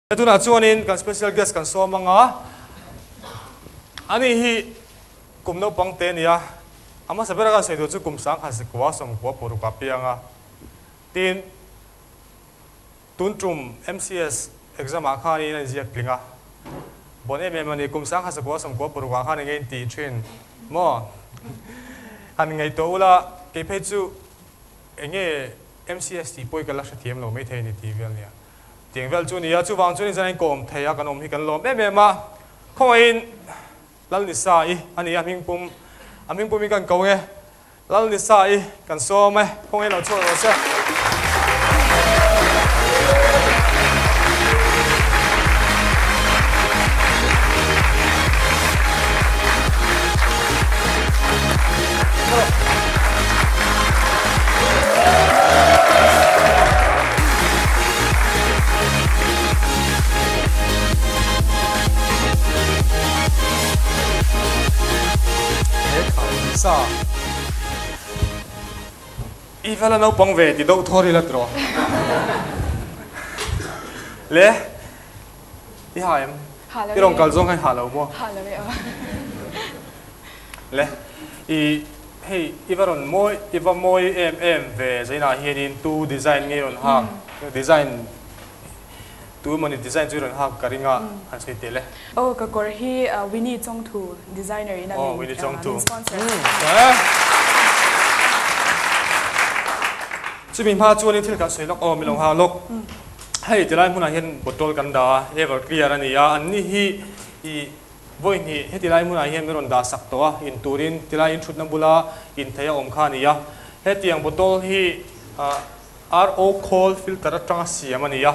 Tunah chuanin kan special guest kan sawm ang a, ani hi kum naupang te a ni a, a hmasa bera kan sawi tur chu kum 10,000 sawmkua paruk ah piang a, tin tun tum MCS exam ah khanin a inziak tling a, bawn em em a ni, kum 10,000 sawmkua paruk ah khan enge intih thin maw? Han ngaihtuah ula, kei phei chu enge MCS tih pawh hi ka la hrethiam lo maithei a ni tih vel nia. Tiang vel chu a ni a, chuvang chuan zan inkawm thei a kan awm hi kan lawm em em a. Khawngaihin Lalnisa-i a ni a hmingpum, a hmingpum hi kan ko nge, Lalnisa-i kan sawm e, khawngaihin lo chhuak rawh se. I vala naupang ve ti deuh thawr ila tiraw? Le, i ha em? I rawn kal zawng kha i ha lo maw? Ha lo e aw. Le, i Hei i va rawn mawi i va mawi em em ve zainah hianin tu design nge rawn hak design tu emawni design chu i rawn hak ka ring a han sawi teh le. Aw ka kawr hi Winnie Chongthu designer in a min sponsor. Chumi hma chuanin thil kan sawi lawk aw min lo nghak lawk. Hei tilai hmunah hian bottle kan dah a everclear a ni a anni hi i Vawi hnih, heti lai hmunah hian min rawn dah sak tawh a, in turin tilai in thutna bula in thei a awm kha a ni a. Hetiang bottle hi RO khawl filter atanga siam a ni a,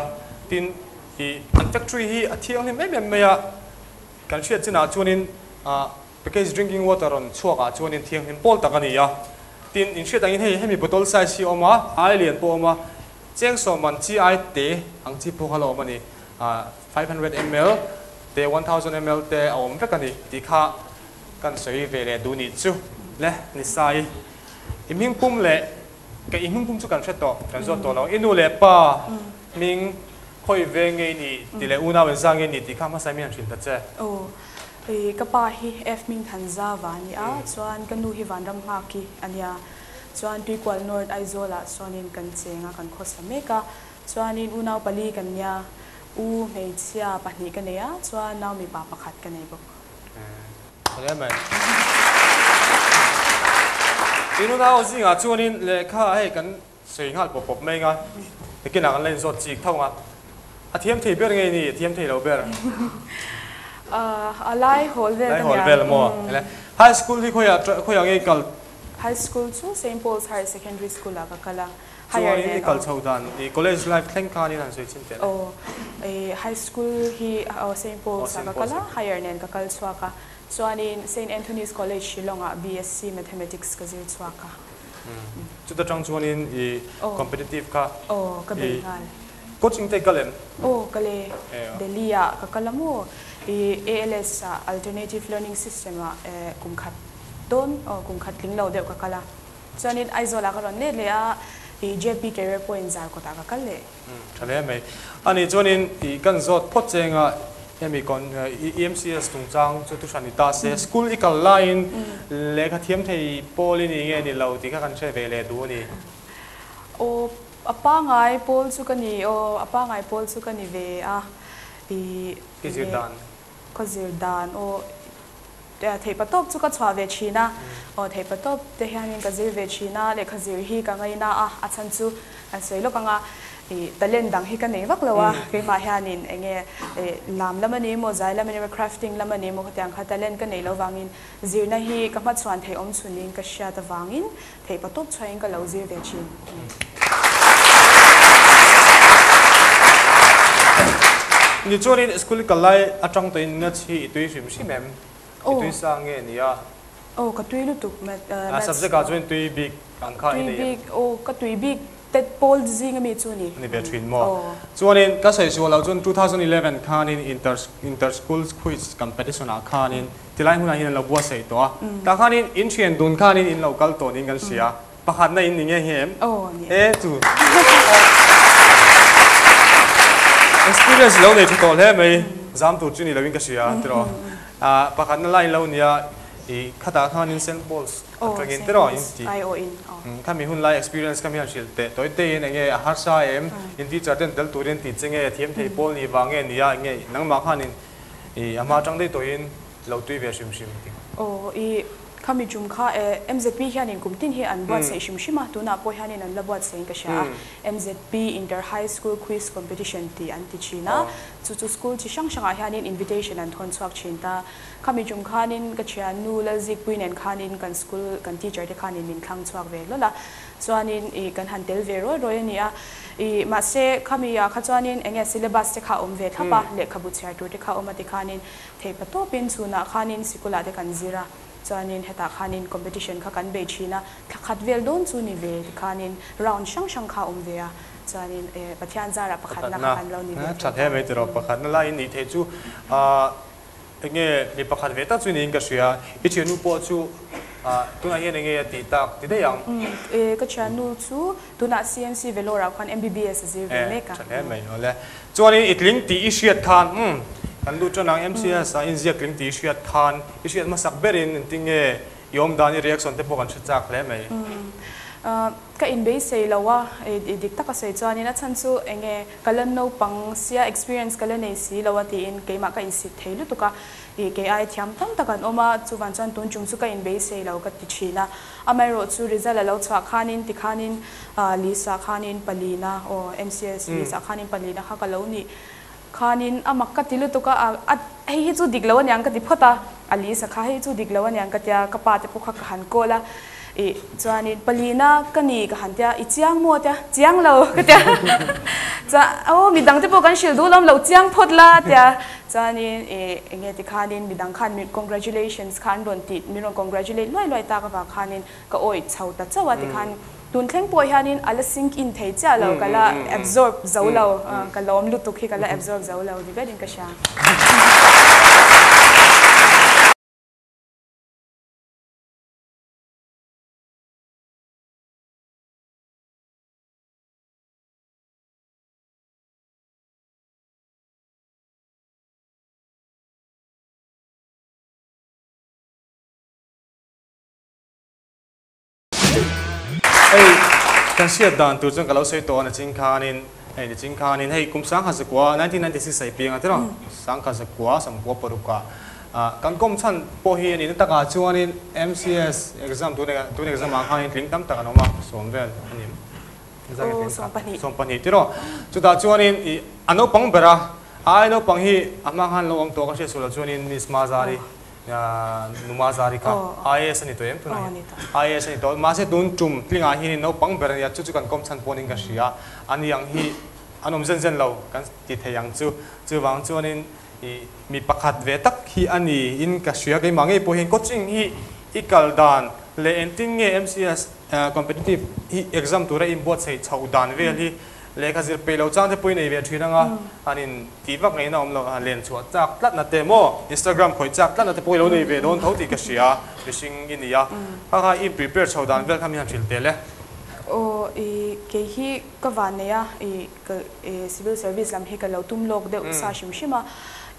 tin ih an factory hi a thianghlim em em mai a, kan hriat chinah chuanin package drinking water rawn chhuak ah chuanin thianghlim pawl tak a ni a. Tin, in hriat angin hei hemi bottle size hi a awm a, ai lian pawh a awm a, cheng sawm man chi ai te ang chi pawh kha la awm a ni. 500 ml te 1000 ml te a awm vek a ni tih kha kan sawi ve leh duh nih chu le Nisai i hming pum leh ka i hming pum chu kan hre tawh kan zawt tawh lo i nu leh pa hming khawi ve nge i nih tih leh unau in za nge i nih tih kha hmasa mi han hrilh ta che. Aw i ka pa hi F hming than za va a ni a chuan ka nu hi Vanram Nghaki a nia chuan Tuikual North Aizawl ah chuanin kan cheng a kan khawsa mek a Chuanin unau pali kan nia, u hmeichhia pahnih ka nei a, chuan nau mipa pakhat ka nei bawk. Hle mai. In unau zingah chuanin lehkha hei kan sawi nghal pawp pawp mai anga, nakinah kan la inzawt chik tho anga, a thiam thei ber nge ni, a thiam thei lo ber? A lai hawl vel ka nia. Lai hawl vel maw? High school hi khawiah khawiah nge i kal? High school chu Saint Paul's Higher Secondary School ah ka kal a. Chuan in i kal chho dan i college life thleng khan in han sawi chin teh le. Aw i high school hi aw Saint Paul's ah ka kal a, higher nen ka kal chhuak a, chuanin Saint Anthony's College Shillong ah BSc Mathematics ka zir chhuak a. Chuta tang chuanin i competitive kha Aw ka bei nghal. Coaching te i kal em? Aw kal e, Delhi ah ka kal a maw, i ALS ah Alternative Learning System ah kum khat dawn aw kum khat tling lo deuh ka kal a. Chuanin Aizawlah ka rawn let leh a, i JP Career Point zar kawtah ka kal leh. Tha hle mai. Ani chuanin i kan zawt phawt che anga hemi kawn EMCS chungchang chu thuhran ni ta se, school i kal laiin lehkha thiam thei pawl i ni nge ni lo tih kha kan hre ve leh duh a ni. Aw, a pangai pawl chu ka ni aw, a pangai pawl chu ka ni ve a, i Ka zir dan. Ka zir dan aw. Theihpa tawp chu ka chhuah ve thin a, aw theihpa tawp te hianin ka zir ve thin a, lehkha zir hi ka ngaina a, a chhan chu kan sawi lawk ang a, ih talent dang hi ka nei vak lo a, keimah hianin eng nge ih lam lam a ni emaw, zai lam a ni emaw, crafting lam a ni emaw khatiang kha talent ka neih loh vangin zirna hi ka hmachhuan theih awm chhunin ka hriat avangin theihpa tawp chhuahin ka lo zir ve thin a ni. Ni chuanin school kal lai atang tawhin maths hi i tui hrim hrim em? I tui sa nge ni a? Aw ka tui lutuk maths. Subject ah chuan tui bik ang kha i nei em? Tui bik aw ka tui bik tet pawl zing ami chu ni. Ni ve thin maw? Chuanin ka sawi sual loh chuan 2011 khanin inter inter school quiz competition ah khanin tilai hmunah hian an lo buatsaih tawh a. Tah khanin in thian dun khanin in lo kal tawh niin kan hria. Pakhatna in ni nge hi em? Aw ni. E chu. Experience lo nei tha tawh hle mai, zam tur chu ni loin ka hria tiraw. Pakhatna line lo nia i khatah khanin Saint Paul's atangin tiraw in tih. Khami hun lai experience kha mi han hrilh teh tawi teiin enge a harsa em, in teacher ten tel turin tih che nge, thiam thei pawl ni vang nge nia enge nangmah khanin i a hma atang daih tawhin lo tui ve hrim hrim tih. Aw i khami tum kha MZP hianin kum tin hi an buatsaih hrim hrim a, tunah pawh hianin an la buatsaih in ka hria a, MZP Inter High School Quiz Competition tih an ti thin a, chu chu school chi hrang hrangah hianin invitation an thawn chhuak thin ta. Khami tum khanin ka thiannu Lalzikpui nen khanin kan school kan teacher te khanin min thlang chhuak ve hlawl a, chuanin i kan han tel ve rawi rawi a ni a, i mahse khami ah kha chuanin eng nge syllabus te kha a awm ve thlap a, lehkhabu chhiar tur te kha a awm a tikhanin Theipa tawpin chhunah khanin sikulah te kan zir a, chuanin hetah khanin competition kha kan bei thin a, thla khat vel dawn chu ni ve tikhanin round hrang hrang kha a awm ve a, chuanin eh Pathian zarah pakhatna kha kan lo ni ve thei ta. Tha hle mai tiraw, pakhatna laiin nih theih chu enge mi pakhat ve tak chu niin ka hria, i thiannu pawh chu tunah hian enge a tih tak ti daih ang? Ka thiannu chu tunah CMC Vellore ah khuan MBBS a zir ve mek a. Tha hle mai awle. Chuanin i tling tih i hriat khan, umm, kan lut tan ang MCS ah inziak tling tih i hriat khan, i hriat hmasak berin engtin nge i awm dan, i reaction te pawh kan hre chak hle mai. Umm, ka inbeisei lo a, i dik taka sawi chuanin a chhan chu eng nge ka la naupang sia experience ka la nei si lo a tiin keimah ka insit thei lutuk a, i kei ai thiam tam tak an awm a, chuvan chuan tun chung chu ka inbeisei lo ka ti thin a. Amaherawh chu result a lo chhuah khanin tikhanin Lisa khanin palina aw MCS Lisa khanin palina kha ka lo nih khanin a mak ka ti lutuk a, a hei hi chu dik lo aniang ka ti phawt a, a Lisa kha hei chu dik lo aniang ka tia ka pa te pawh kha ka han call a ih chuanin palina ka ni ka han tia i chiang maw tia chiang lo ka tia chuan aw midang te pawh kan hrilh duh lawm lo chiang phawt la tia Chuanin ih enge tikhanin midang khan min congratulations kha an rawn tih min rawn congratulate luai luai tak avang khanin ka awih chho ta chauh a tikhan tun thleng pawh hianin a la sink in thei chiah lo ka la absorb zo lo ka lawm lutuk hi ka la absorb zo lo ni berin ka hria. Hei kan hriat dan tur chuan ka lo sawi tawh a nichin khanin hei nichin khanin hei kum 1909 1996 a i piang a tiraw 1909 samkua paruk ah kan kawm chhan pawh hi a nihna takah chuanin MCS exam tun tun exam ah khanin tling tam tak an awm a sawm vel a ni. 20 tiraw. Chutah chuanin i a naupang ber a, a ai naupang hi a hma khan lo awm tawh ka hriat suh lo chuanin Miss Mazari, Nu Mazari kha IAS a ni tawh em tunah hian? IAS a ni tawh. Mahse tun tum tlingah hianin naupang ber a nia, chu chu kan kawm chhan pawhin ka hria. Ani ang hi an awm zen zen lo kan ti thei ang chu. Chuvang chuanin i mi pakhat ve tak hi a ni in ka hria. Keimah ngei pawh hian coaching hi i kal dan leh engtin nge MCS Competitive hi exam tura inbuatsaih chhoh dan vel hi lehkha zir peih lo chang te pawhin ei ve thin anga an in tih vak ngaihna awm lo len chhuah chak tlatna te maw Instagram khawih chak tlatna te pawh i lo nei ve dawn tho tih ka hria mihring i ni a kha kha i prepare chhoh dan vel kha mi han hrilh tel e. Aw i kei hi ka van nei a i ka i civil service lam hi ka lo tum lawk deuh sa hrim hrim a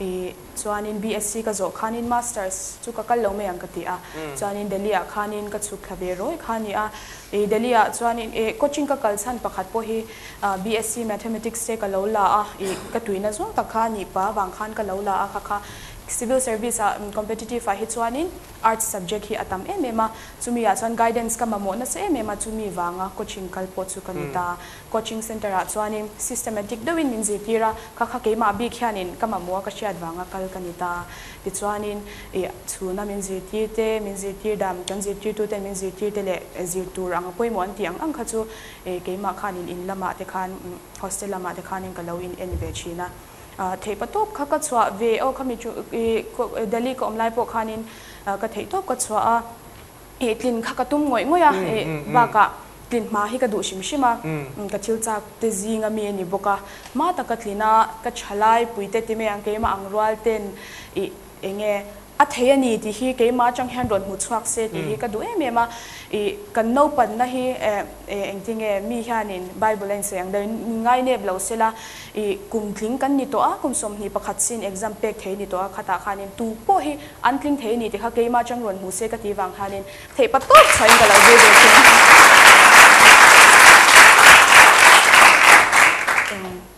i Chuanin BSc ka zawh khanin Masters chu ka kal lo mai ang ka ti a, chuanin Delhi ah khanin ka chhuk thla ve rawi kha a ni a. Ih Delhi ah chuanin ih coaching ka kal chhan pakhat pawh hi BSc Mathematics te ka lo la a, ih ka tuina zawng tak kha a nih pa vang khan ka lo la a kha kha Civil Service ah competitive ah hi chuanin Arts subject hi a tam em em a, chumi ah chuan guidance ka mamawh nasa em em a, chumi vanga coaching kal pawh chu ka ni ta. Coaching center ah chuanin systematic deuhin min zirtir a, kha kha keimah bik hianin ka mamawh a ka hriat vanga kal ka ni ta. Tichuanin ih chhuna min zirtir te, min zirtir dan, kan zirtirtu ten min zirtir te leh zir tur ang a pawimawh an tih ang ang kha chu ih keimah khanin in lamah te khan hostel lamah te khanin ka lo in en ve thin a. Theihpa tawp kha ka chhuah ve aw khami chu ih Delhi ka awm lai pawh khanin ka theih tawp ka chhuah a. Ih tlin kha ka tum ngawih ngawih a, ih bakah tlin hma hi ka duh hrim hrim a, ka thil chak te zinga mi a ni bawk a, hma taka tlin a ka tha lai pui te ti mai ang keimah ang rual ten ih eng nge A thei a ni tih hi keimah atang hian rawn hmu chhuak se tih hi ka duh em em a. Ih, kan naupanna hi eh engtinge mi hianin Bible a insawi ang deuhin min ngainep lo sela, ih, kum tling kan ni tawh a, kum 21 sin exam pek thei ni tawh a, khatah khanin tu pawh hi an tling thei a ni tih kha keimah atang rawn hmu se ka tih vang khanin theih pa tawp chhuahin ka lo zir ve thin.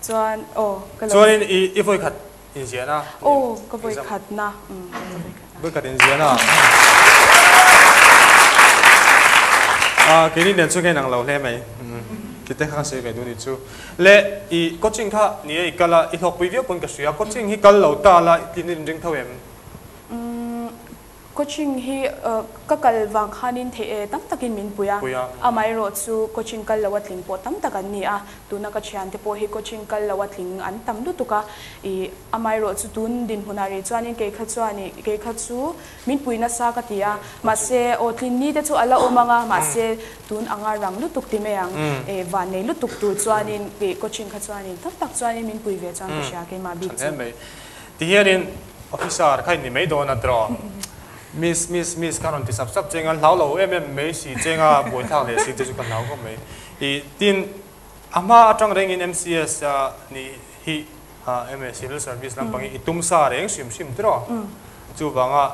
Chuan aw ka lo. Chuanin i i vawikhat Inziahna. Aw, ka vawi khatna. Ka vawi khatna. Vawi khat inziahna. Ah, keini nen chu ka inang lo hle mai. Tite kha ka sawi ve duh ni chu. Le, i coaching kha ni e i kal a, i hlawkpui viau pawn ka hria. Coaching hi kal lo ta la, i tlin inring tho em? Coaching hi ka kal vang khanin theih e tam takin min pui a, amaherawh chu coaching kal lo a tling pawh tam tak an ni a, tuna ka thiante pawh hi coaching kal lo a tling an tam lutuk a, ih amaherawh chu tun dinhmunah rih chuanin kei kha chuan ih kei kha chu min pui nasa ka ti a, mahse aw tlin ni te chu a la awm ang a, mahse tun anga rang lutuk ti mai ang, eh vannei lutuk tur chuanin ih coaching kha chuanin tam tak chuanin min pui ve chuan ka hria keimah bik chu. Tihianin officer kha in ni mai dawn a tiraw? Miss, miss, miss kha rawn ti sap sap cheng a, hlau lo em em mai si cheng a, buaithlak leh si te chu ka hlau khawp mai. Ih, tin, a hma atang rengin MCS nih hi emaw civil service lampang hi i tum sa reng hrim hrim tiraw? Chuvanga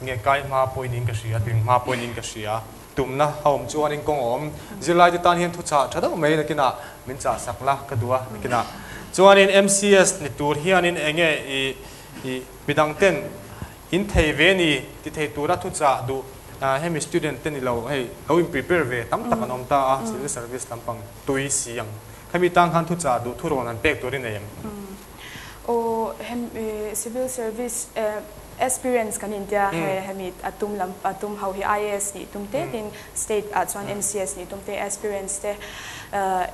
nge kai hma pawhin in ka hria, tling hma pawhin in ka hria. Tumna a awm chuanin kawng a awm. Zirlaite tan hian thuchah tha deuh mai nakinah min chah sak la ka duh a nakinah. Chuanin MCS ni tur hianin eng nge i i midang ten in thei ve ni ti thei tura thuchah duh hemi student te ni lo hei lo in prepare ve tam tak an awm ta a civil service lampang tui si ang. Khami tang khan thuchah duh thurawn an pek tur i nei em? Aw hemi civil service aspirants kan intia he hemi a tum lam a tum ho hi IAS nih tum te tin state ah chuan MCS nih tum te aspirants te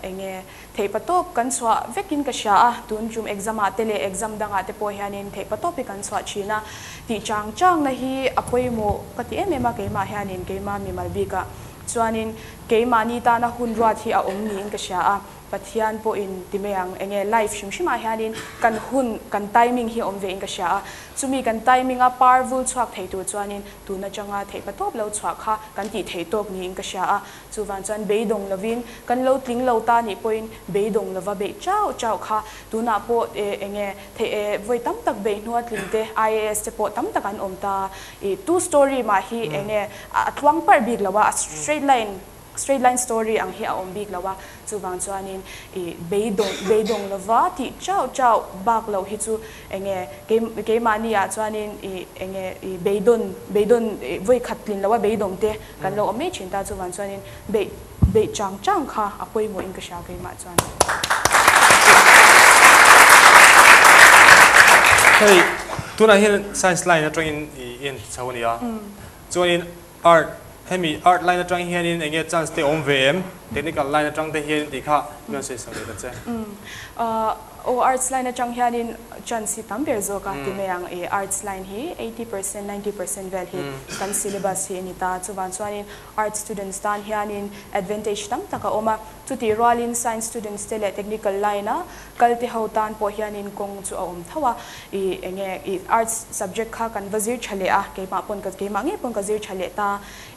enge theih pa tawp kan chhuah vekin ka hria a tun tum exam ah te leh exam dang ah te pawh hianin theih pa tawp hi kan chhuah thin a tih chang chang na hi a pawimawh ka ti em em a keimah hianin keimah mimal bik ah chuanin keimahni tana hun ruat hi a awm niin ka hria a. Pathian pawhin ti mai ang, enge life hrim hrimah hianin kan hun, kan timing hi a awm ve in ka hria a, chumi kan timing a par vul chhuak thei tur chuanin tun atanga theih pa tawp lo chhuah kha kan tih theih tawk niin ka hria a, chuvang chuan beidawng lovin kan lo tling lo ta nih pawhin beidawng lova beih chauh chauh kha tunah pawh enge theih e vawi tam tak beih hnua tling te IAS te pawh tam tak an awm ta, ih tu story mah hi enge a tluang parh bik lo a, a straight line Straight line story ang hi a awm bik lo a, chuvang chuanin i beidawng beidawng lova tih chauh chauh bak loh hi chu enge kei keimahni ah chuanin i enge i beidawn beidawn i vawi khat tlin loa beidawng te kan lo awm mai thin ta, chuvang chuanin beih beih chang chang kha a pawimawh in ka hria keimah chuan. Hei tunah hian science line atangin i en chho a nia, chuanin Art, hemi art line atang hianin eng nge chance te awm ve em? Technical line atang te hianin tih kha min rawn sawi sak leh ta che. Aw arts line atang hianin chance hi tam ber zawk a ti mai ang. I arts line hi 80%, 90% vel hi kan syllabus hi a ni ta. Chuvang chuanin arts students tan hianin advantage tam tak a awm a. Chutih rualin science students te leh technical line a kal te ho tan pawh hianin kawng chu a awm tho a, i enge i arts subject kha kan va zir tha leh a, keimah pawn ka keimah ngei pawn ka zir tha leh ta,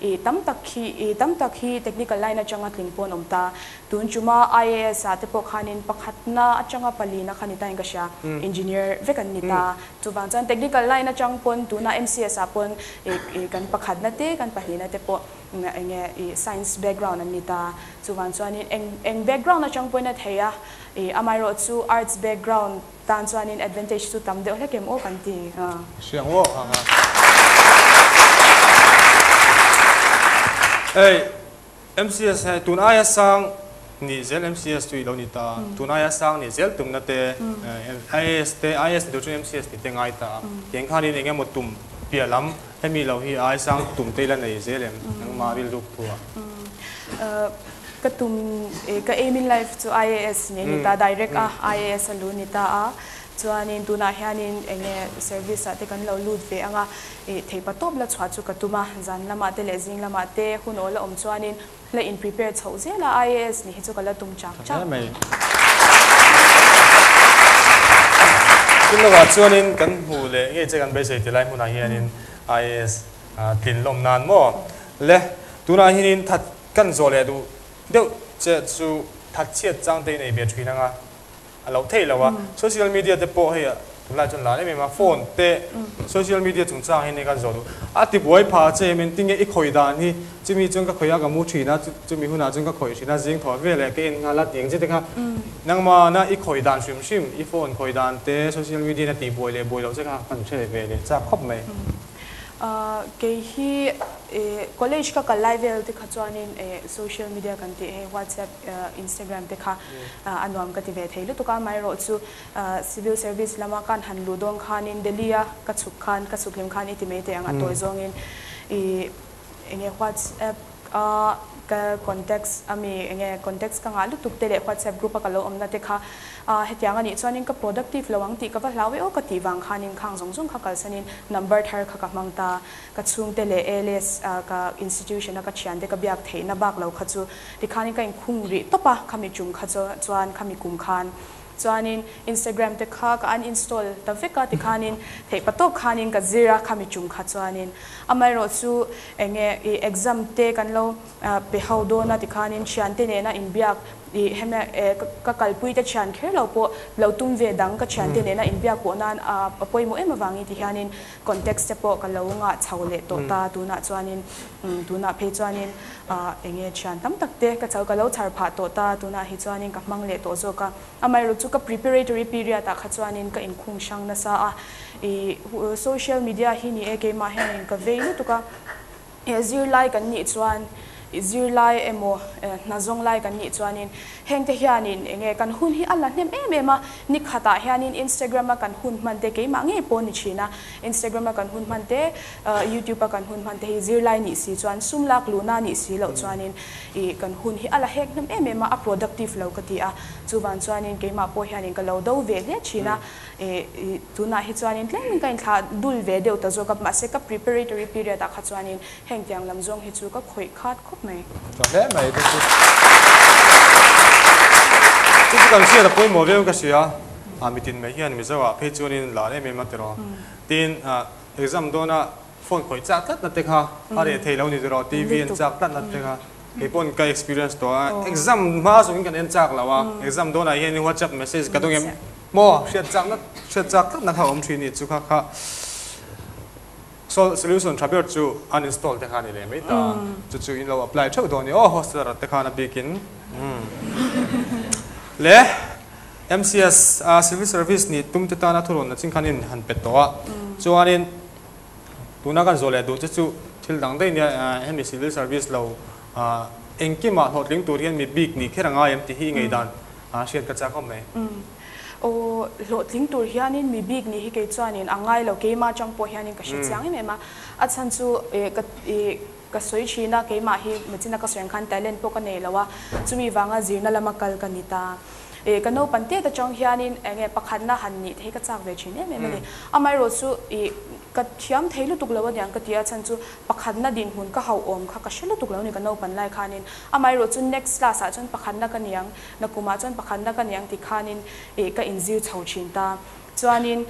i tam tak hi i tam tak hi technical line atanga tling pawn awm ta, tun chuma IAS ah te pawh khanin pakhatna atanga palina kha ni ta in ka hria, engineer vek an ni ta, chuvang chuan technical line atang pawn tuna MCS ah pawn i i kan pakhatna te kan pahnihna te pawh enge i science background an ni ta, chuvang chuanin eng eng background atang pawhin a thei a. I amaherawh chu arts background tan chuanin advantage chu tam deuh hlek em aw kan ti. Hriang uau ha ha. Hei MCS hei tun aia sang nih zel MCS chu i lo ni ta tun aia sang nih zel tumna te IAS te IAS ni tur chu MCS ni te ngai ta a tiang khanin eng emaw tum piah lam hemi lo hi ai sang tum te ila nei zel em nangmah rilruk thuah. Ka tum ka aim in life chu IAS ni a ni ta direct a IAS a lu ni ta a chuanin tunah hianin enge service ah te kan lo lut ve anga ih theihpa tawp la chhuah chu ka tum a zan lamah te leh zing lamah te hun awl a awm chuanin la in prepare chhoh zel a IAS ni hi chu ka la tum chak chak. Tin lovah chuanin kan hmuh leh ngei che kan beisei ti lai hmunah hianin IAS tlin lawm nan maw le tunah hianin that kan zawh leh duh deuh che chu that chhiat chang te in ei ve thin anga a lo theih lo a, social media te pawh hei tunlai chuan la em em a, phone te social media chungchang hi kan zawh duh a ti buai phah che em engtin nge i khawih dan hi chumi chuan ka khawih a ka mu thin a chumi hunah chuan ka khawih thin a zing thawh vel leh ka en nghal a tih ang chi te kha nangmahna i khawih dan hrim hrim i phone khawih dan te social media in a tih buai leh buai loh che kha kan hre ve leh chak khawp mai. Kei hi college ka kal lai vel te kha chuanin social media kan tih hei WhatsApp, Instagram te kha a nuam ka ti ve thei lutuk a, amaherawh chu civil service lama kan han luh dawn khanin Delhi a ka chhuk khan ka chhuk hlim khan i ti mai teh ang a tawi zawngin i enge WhatsApp a ka contacts a mi enge contacts ka ngah lutuk te leh WhatsApp group a ka lo awmna te kha Hetiang a nih chuanin ka productive lo ang tih ka va hlau e aw ka tih vang khanin khang zawng zawng kha kalsanin number thar kha ka hmang ta. Ka chhungte leh ALS ka institution a ka thiante ka biak theihna bak lo kha chu tikhanin ka inkhung rih tawp a, khami tum kha chuan khami kum khan chuanin Instagram te kha ka uninstall ta vek a tikhanin theih pa tawp khanin ka zir a khami tum kha chuanin amaherawh chu enge i exam te kan lo pe ho dawn a tikhanin thiante nena inbiak Ih hemi eh ka kalpui te thian kher lo pawh lo tum ve dang ka thiante nena inbiak pawh nan a pawimawh em avangin ti hianin context te pawh ka lo ngah chho leh tawh ta tunah chuanin tunah phei chuanin ah enge thian tam tak te ka chho ka lo chhar phah tawh ta tunah hi chuanin ka hmang leh tawh zawk a amaherawh chu ka preparatory period ah kha chuanin ka inkhung hrang nasa a ih social media hi ni e keimah hianin ka vei lutuk a. He zirlai kan nih chuan zirlai emaw hna zawng lai kan nih chuanin hengte hianin enge kan hun hi a la hnem em em a, ni khatah hianin Instagram a kan hun hman te keimah ngei pawh ni thin a, Instagram a kan hun hman te YouTube a kan hun hman te hi zirlai nih si chuan sum lak luhna nih si loh chuanin ih kan hun hi a la hek hnem em em a, a productive lo ka ti a, chuvang chuanin keimah pawh hianin ka lo do ve hle thin a. Ih tunah hi chuanin tlemin ka inthlah dul ve deuh ta zawk a, mahse ka preparatory period ah kha chuanin heng tiang lam zawng hi chu ka khawih khat khawp mai. Tha hle mai te chu. Chu chu kan hriat a pawimawh viau ka hria, ah mitin mai hian Mizo ah phei chuanin lar em em a tiraw. Tin ah exam dawna phone khawih chak tlat na te kha a reh thei lo ni tiraw, TV en chak tlat na te kha kei pawn ka experience tawh a, exam hma zawngin kan en chak lo a, exam dawnah hian WhatsApp message ka dawng em. Maw hriat chak na hriat chak tlat na kha awm thin ni chu kha kha solution tha ber chu uninstall te kha ni leh mai ta chu chu in lo apply theuh dawn ni aw hostel te khan a bikin le MCS a civil service ni tum te tana thurawn na chin khan in han pe tawh a chuanin tuna kan zawh leh duh che chu thil dang daih nia hemi civil service lo engkimah hlawhtling tur hian mi bik nih kher a ngai em tih hi i ngaihdan A hriat ka chak awm mai. Umm. Aw, hlawhtling tur hianin mi bik nih hi kei chuanin a ngai lo, keimah atang pawh hianin ka hre chiang em em a. A chhan chu eh ka ih ka sawi thin a, keimah hi machina ka sawi ang khan talent pawh ka nei lo a, chumi vanga zirna lama kal ka ni ta. Eh ka naupan tet atang hianin eng nge pakhatna han nih te hi ka chak ve thin em em a ni. Amaherawh chu ih ka thiam thei lutuk lo aniang ka ti a, chhan chu pakhatna dinhmun ka hauh awm kha ka hre lutuk lo a ni ka naupan lai khanin. Amaherawh chu next class ah chuan pakhatna ka ni ang, nakumah chuan pakhatna ka ni ang ti khanin ih ka inzir chho thin ta. Chuanin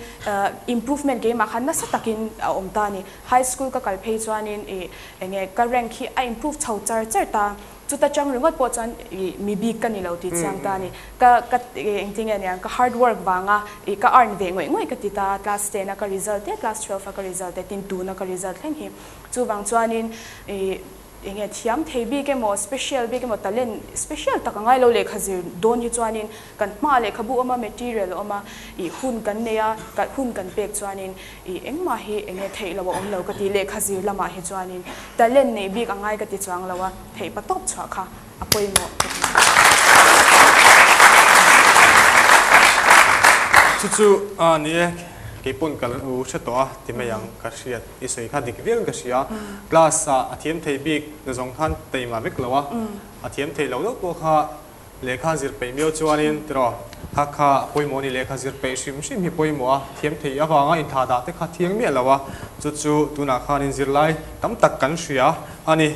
improvement keimah khan nasa takin a awm ta a ni. High school ka kal phei chuanin ih enge ka rank hi a improve chho char char ta. Chuta chang ringawt pawh chuan ih mi bik ka ni lo tih chiang ta a ni. Ka ka engtin nge niang ka hard work vanga ih ka earn ve ngawih ngawih ka ti ta. Class ten a ka result te, class 12 a ka result te, tin tuna ka result thleng hi. Chuvang chuanin ih Enge thiam thei bik emaw, special bik emaw, talent special tak a ngai lo lehkha zir dawn hi chuanin kan hma lehkhabu awm a, material a awm a, ih hun kan nei a, ka hun kan pek chuanin ih engmah hi enge theih loh a awm lo ka ti lehkha zir lamah hi chuanin talent neih bik a ngai ka ti chuang lo a, theih pa tawp chhuah kha a pawimawh ka ti. Chu chu a ni e, keipawn ka lo hre tawh a ti mai ang ka hriat. I sawi kha dik viau in ka hria. Class ah a thiam thei bik na zawng khan taima vek lo a, a thiam thei lo deuh pawh kha lehkha zir peih miau chuanin tiraw kha kha a pawimawh a ni lehkha zir peih hrim hrim hi pawimawh a, thiam thei avanga inthah dah te kha thiang miah lo a, chu chu tunah khanin zirlai tam tak kan hria a ni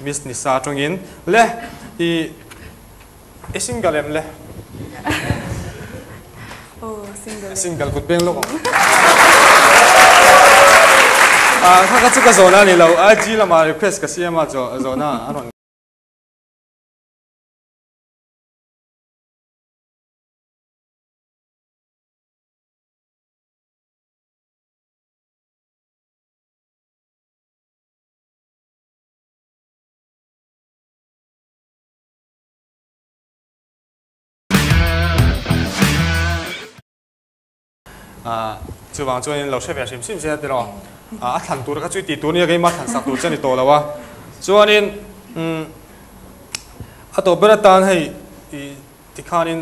Miss Nisa atangin le i i single em le? Aw single. Single kut beng lawk ang. Ah, kha kha chu ka zawhna a ni lo. IG lamah request ka siam a, zawhna a rawn. Chuvang chuanin lo hre ve hrim hrim se tiraw a thlan tur kha chu tih tur nia keimah thlan sak tur che ni tawh lo a chuanin a tawp ber atan hei ih tikhanin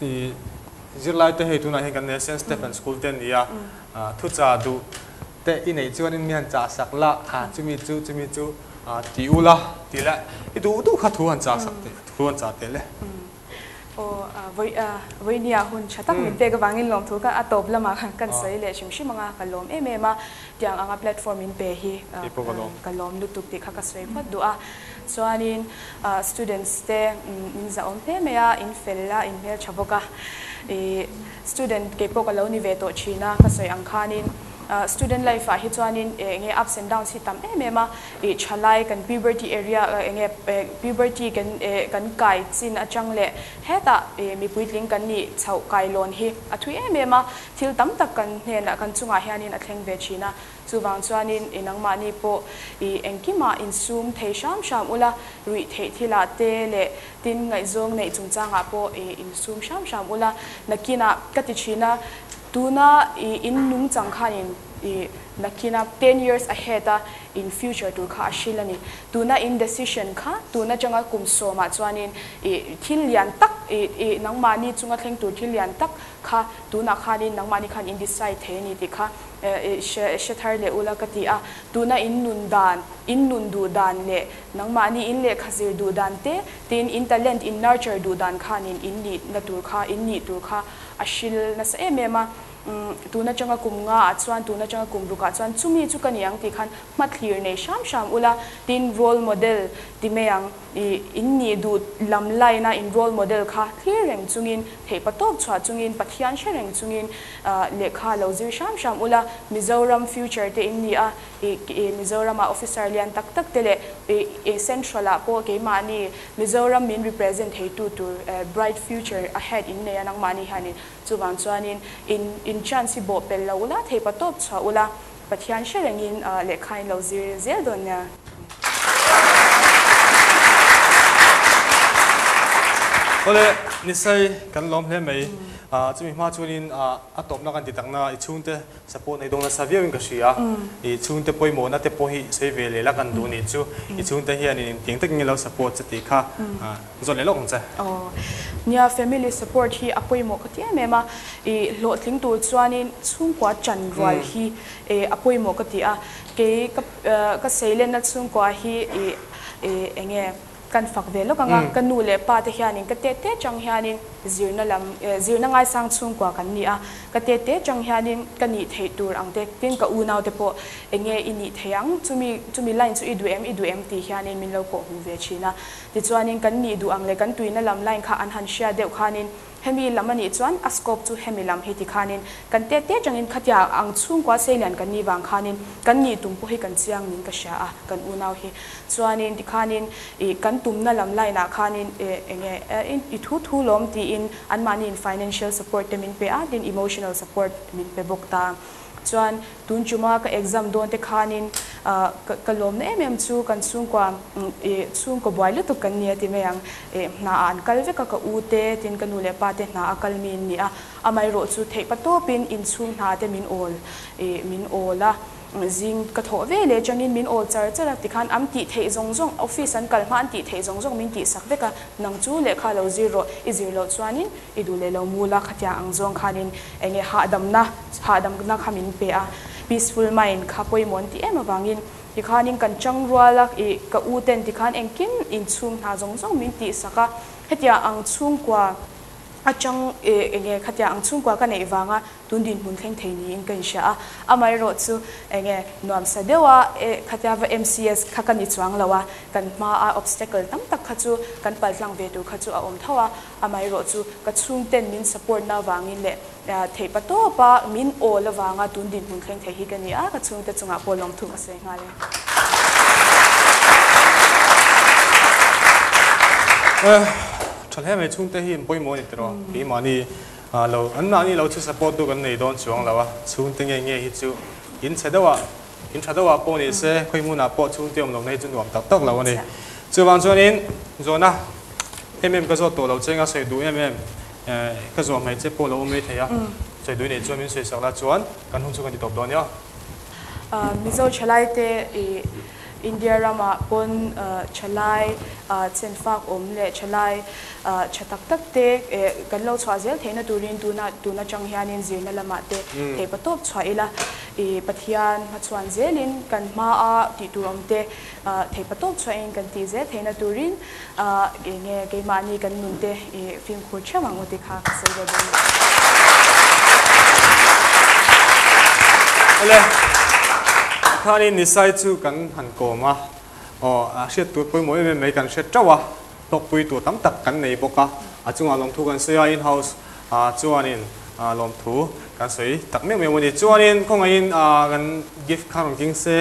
ih zirlai te hei tunah hian kan nei a Saint Stephen School te an ni a thucha duh te i neih chuanin mi han chah sak la chumi chu chumi chu ti ula tih leh i duh duh kha thu han chah sak teh thu han chah teh le. Aw vawinia hun tha tak min pek avangin lawmthu kha a tawp lamah khan kan sawi leh hrim hrim anga ka lawm em em a, tiang anga platform min pe hi ka lawm lutuk tih kha ka sawi phawt duh a. Chuanin students te min zahawm hle mai a, in fel a, in hmeltha bawk a, ih student keipawh ka lo ni ve tawh thin a, ka sawi ang khanin student life ah hi chuanin eng nge ups and downs hi tam em em a, ih thalai kan puberty area eng nge puberty kan kan kai chin atang leh hetah ih mi puitling kan nih chhoh kailawn hi a thui em em a, thil tam tak kan hnenah kan chungah hianin a thleng ve thin a, chuvang chuanin ih nangmahni pawh ih engkimah insum thei hram hram ula, ruih theih thilah te leh tin ngaihzawng neih chungchangah pawh ih insum hram hram ula, nakinah ka ti thin a, tuna ih in nungchang khanin ih nakina 10 years ahead a in future tur kha a hril a ni. Tuna in decision kha tun atanga kum sawmah chuanin ih thil lian tak ih ih nangmahni chunga thleng tur thil lian tak kha tunah khanin nangmahni khan in decide thei a ni tih kha ih hre hre thar leh ula ka ti a. Tuna in nun dan, in nun duh dan leh nangmahni in lehkha zir duh dan te tin in talent in nurture duh dan khanin in nihna tur kha in nih tur kha a hril nasa em em a. Tun atanga kum nga ah chuan, tun atanga kum ruk ah chuan chumi chu ka ni ang tih khan hmathlir nei hram hram ula, tin role model ti mai ang, ih in nih duh lam line a in role model kha thlir reng chungin, theihpa tawp chhuah chungin, Pathian hre reng chungin lehkha lo zir hram hram ula, Mizoram future te in ni a, ih Mizoram ah officer lian tak tak te leh ih central ah pawh keimahni Mizoram min represent theitu tur bright future ahead in nei a nangmahni hianin. Chuvang chuanin in in chance hi bawh pel lo ula, theipa tawp chhuah ula, Pathian hre rengin lehkha in lo zir zel dawn nia. Awle, Nisai kan lawm hle mai. Chumi hma chuanin a tawpna kan ti takna i chhungte Support nei dawn nasa viau in ka hria. I chhungte pawimawhna te pawh hi sawi ve leh la kan duh nih chu. I chhungte hian in engtiang takin lo support che tih kha zawt leh lawk ang che. Aw. Nia, family support hi a pawimawh ka ti em em a. I hlawhtling tur chuanin chhungkua chan rual hi a pawimawh ka ti a. Kei ka ka seilenna chhungkua hi i enge Kan fak ve lawk ang a, ka nu leh pa te hianin ka tete chang hianin zirna lam, zirna ngaisang chhungkua kan ni a, ka tete chang hianin ka nih theih tur ang te, tin ka unau te pawh enge i nih theih ang, chumi chumi line chu i duh em, i duh em tih hianin min lo kawh hmuh ve thin a. Tichuanin kan nih duh ang leh kan tuina lam line kha an han hria deuh khanin Hemi lam a nih chuan a scope chu hemi lam hi ti khanin kan tet tet rangin khatia ang chhungkua seilian kan nih vang khanin kan nih tum pawh hi kan chiang nin ka hria a, kan unau hi. Chuanin ti khanin ih kan tumna lam line ah khanin eh enge i thu thu lawm tiin anmahniin financial support te min pe a, tin emotional support min pe bawk ta. Chuan tun chuma ka exam dawn te khanin ka lawmna em em chu kan chhungkua ih chhungkaw buai lutuk kan ni a ti mai ang. Ih hna ah an kal vek a ka u te tin ka nu leh pa te hna a kal mi an ni a, amaherawh chu theih pa tawpin inchhung hna te min awl ih min awl a. Zing ka thawh ve leh changin min awl char char a, tikhan an tih theih zawng zawng, office an kal hma an tih theih zawng zawng min tih sak vek a, nang chu lehkha lo zir rawh, i zir loh chuanin i duh leh lo mul a, khatiang ang zawng khanin eng nge hahdamna, hahdamna kha min pe a, peaceful mind kha pawimawh an tih em avangin tikhanin kan chang rual a, ih ka u ten tikhan engkim inchhung hna zawng zawng min tih sak a, hetiang ang chhungkua atang eng nge khatiang ang chhungkua ka neih vanga Tun dinhmun thleng thei niin ka inhria a, amaherawh chu enge nuamsa deuh a e khatia va MCS kha ka ni chuang lo a, kan hma a obstacle tam tak kha chu kan paltlang ve tur kha chu a awm tho a, amaherawh chu ka chhungten min support na vangin leh Theih patawpa min awl avanga tun dinhmun thleng thei hi ka ni a, ka chhungte chungah pawh lawmthu ka sawi nghal e. Tha hle mai chhungte hi in pawimawh a ni tiraw? Keimahni lo an mahni lo chu support tu kan nei dawn chuang lo a, chhungte nge nge hi chu in chhe deuh ah in tha deuh ah pawh ni se khawi hmunah pawh chhungte awm lohna hi chu nuam tak tak lo a ni. Chuvang chuanin zawhna em em ka zawt tawh lo che nga sawi duh em em Ka zuah mai che pawh lo awm mai thei a, sawi duh nei chuan min sawi sak la chuan kan hun chu kan ti tawp dawn nia. Mizo thalai te i India ramah pawn thalai chenfak awm leh thalai tha tak tak te kan lo chhuah zel theihna turin tuna tun atang hianin zirna lamah te theihpa tawp chhuah ila i Pathian hmachhuan zelin kan hmaa tih tur awm te theihpa tawp chhuahin kan tih zel theihna turin Eng nge keimahni kan nun te i fimkhur theuh ang u ti kha ka sawi ve dawn a. Awle, khanin Nisai chu kan han kawm a, aw a hriat tur pawimawh em em mai kan hre teuh a, hlawkpui tur tam tak kan nei bawk a, a chungah lawmthu kan sawi a, in-house chuanin lawmthu kan sawi tak meuh meuh a ni. Chuanin khawngaihin kan gift kha rawn keng se.